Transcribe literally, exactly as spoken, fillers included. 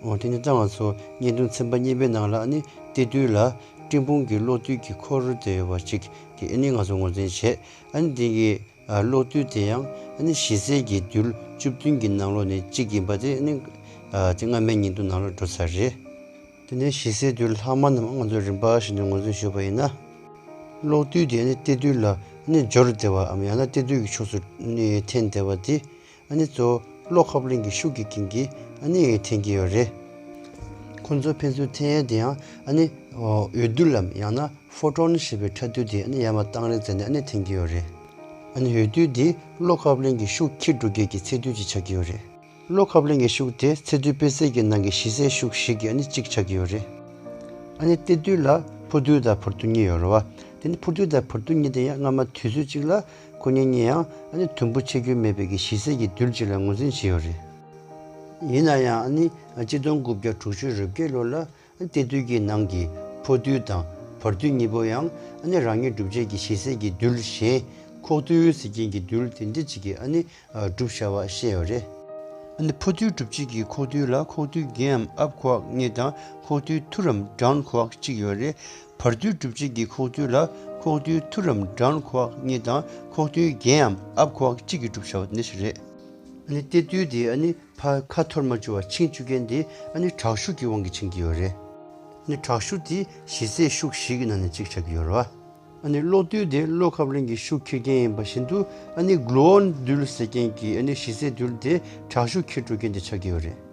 འོ་དེ་ནི་ད་ང་ཚོ་བརྙན་ཐུང་ཚན་པ་གཉིས་པའི་ནང་ལ་ཨ་ནི་གཏེར་རྡུལ་ལ་སྤྲིན་ཕུང་གི་གློག་རྡུལ་གྱི་འཁོར་དེ་ཡོད་པ་ཅིག་དེ་ཨ་ནི་ང་ཚོ་ངོས་འཛིན་བྱས། ཨ་ནི་དེ་གི་ཨ་གློག་རྡུལ་དེ་ཡང་ཨ་ནི་ཞི་གསལ་གྱི་རྡུལ་བཅུ་བདུན་གྱི་ནང་ལོགས་ནས་གཅིག་ཡིན་པ་དེ་ཨ་ནི་ཨ་དེ་སྔ་མའི་བརྙན་ཐུང་ནང་ལ་འགྲོ་ཚར་རེད། དེ་ནས་ཞི་གསལ་རྡུལ་ལྷག་མ་རྣམས་ང་ཚོས་རིམ་པ་བཞིན་དུ་ངོས་འཛིན་ཞུས་པ་ཡིན་ན། གློག་རྡུལ་དེ་ནི་གཏེར་རྡུལ་ལ་ནི་འབྱོར་བསྡད་པའམ་ཡང་ན་གཏེར་རྡུལ་གྱི་ཕྱོགས་སུ་ནི་འཐེན་བསྡད་པ་དེ་ཨ་ནི་གཙོ་བོ་གློག་ཁབ་ལེན་གྱི་ཤུགས་ཀྱི་རྐྱེན་གྱིས་ཨ་ནི་འཐེན་གྱི་ཡོད་རེད། ཁོ་ཚོ་ཕན་ཚུན་འཐེན་ཡས་དེ་ཡང་ཨ་ནི་འོ་འོད་རྡུལ་ལམ་ཡང་ན་ཕོ་ཊོན་ཞེས་པའི་ཕྲ་རྡུལ་དེ་ཨ་ནི་ཡར་མར་བཏང་རེས་བྱས་ནས་ཨ་ནི་འཐེན་གྱི་ཡོད་རེད། ཨ་ནི་འོད་རྡུལ་དེ་གློག་ཁབ་ལེན་གྱི་ཤུགས་འཁྱེར་འགྲོ་མཁན་གྱི་ཚད་རྡུལ་ཅིག་ཆགས་ཀྱི་ཡོད་རེད། གློག་ཁབ་ལེན་གྱི་ཤུགས་དེ་ཚད་རྡུལ་དཔེ་གསལ་གྱི་ནང་གི་ཞི་གསལ་ཤུགས་ཤིག་གི་ཨ་ནི་གཅིག་ཆགས་ཀྱི་ཡོད་རེད། ཨ་ནི་གཏེར་རྡུལ་ལ་ཕོ་རྡུལ་དང་བར་རྡུལ་གཉིས་ཡོད་རེད་བ། དེ་ནི་ཕོ་རྡུལ་དང་བར་རྡུལ་གཉིས་དེ་ཡང་སྔ་མ་དུས་ཚོད་གཅིག་ལ་ཁོ་གཉིས་གཉིས་ཡང་ཨ་ནི་དུམ་བུ་ཆད་རྒྱུ་མེད་པའི་གི་ཞི་གསལ་གྱི་རྡུལ་གཅིག་ལ་ངོས་འཛིན་བྱས་ཡོད་རེད། ཡིན་ན་ཡང་ཨ་ནི་གཅིག་སྟོང་དགུ་བརྒྱ་དྲུག་ཅུ་རེ་བརྒྱད་ལོ་ལ་གཏེར་རྡུལ་གྱི་ནང་གི་ཕོ་རྡུལ་དང་བར་རྡུལ་གཉིས་པོ་ཡང་ཨ་ནི་རང་ཉིད་གྲུབ་བྱེད་ཀྱི་ཞི་གསལ་གྱི་རྡུལ་གཞན་ཁོག་རྡུལ་ཟེར་མཁན་གྱི་རྡུལ་དེ་འདྲ་ཅིག་གིས་ཨ་ནི་གྲུབ་བཞག་པ་ཤེས་ཡོད་རེད། ཨ་ནི་ཕོ་རྡུལ་གྲུབ་བྱེད་ཀྱི་ཁོག་རྡུལ་ལ་ཁོག་རྡུལ་རྒྱན་འམ་ཨབ་ཁོ་ཁག་གཉིས་དང་ཁོག་རྡུལ་ཐུར་རམ་ཌའོན་ཁོ་ཁག་གཅིག་ཡོད་རེད། བར་རྡུལ་གྲུབ་བྱེད་ཀྱི་ཁོག་རྡུལ་ལ་ཁོག་རྡུལ་ཐུར་རམ་ཌའོན་ཁོ་ཁག་གཉིས་དང་ཁོག་རྡུལ་རྒྱན་འམ་ཨབ་ཁོ་ཁག་གཅིག་གིས་གྲུབ་བཞག་པ་དེ་འདྲ་ཞིག་རེད། ཨ་ནི་གཏེར་རྡུལ་དེ་ཨ་ནི་ཕར་ཁ་འཐོར་མ་བཅུག་པར་འཆིང་བཅུག་མཁན་དེ་ཨ་ནི་དྲག་ཤུགས་ཀྱི་དབང་གིས་འཆིང་གི་ཡོད་རེད། ཨ་ནི་དྲག་ཤུགས་དེ་ཞི་གསལ་ཤུགས་བཞི་གི་ནང་ནས་གཅིག་ཆགས་ཀྱི་ཡོད་རེད་བ། ཨ་ནི་གློག་རྡུལ་དེ་གློག་ཁབ་ལེན་གྱི་ཤུགས་འཁྱེར་མཁན་ཡིན་པ་བཞིན་དུ་ཨ་ནི་གླུ་ཨོན་རྡུལ་ཟེར་མཁན་གྱི་ཨ་ནི་ཞི་གསལ་རྡུལ་དེ་དྲག་ཤུགས་འཁྱེར་འགྲོ་མཁན་དེ་ཆགས་ཀྱི་ཡོད་རེད།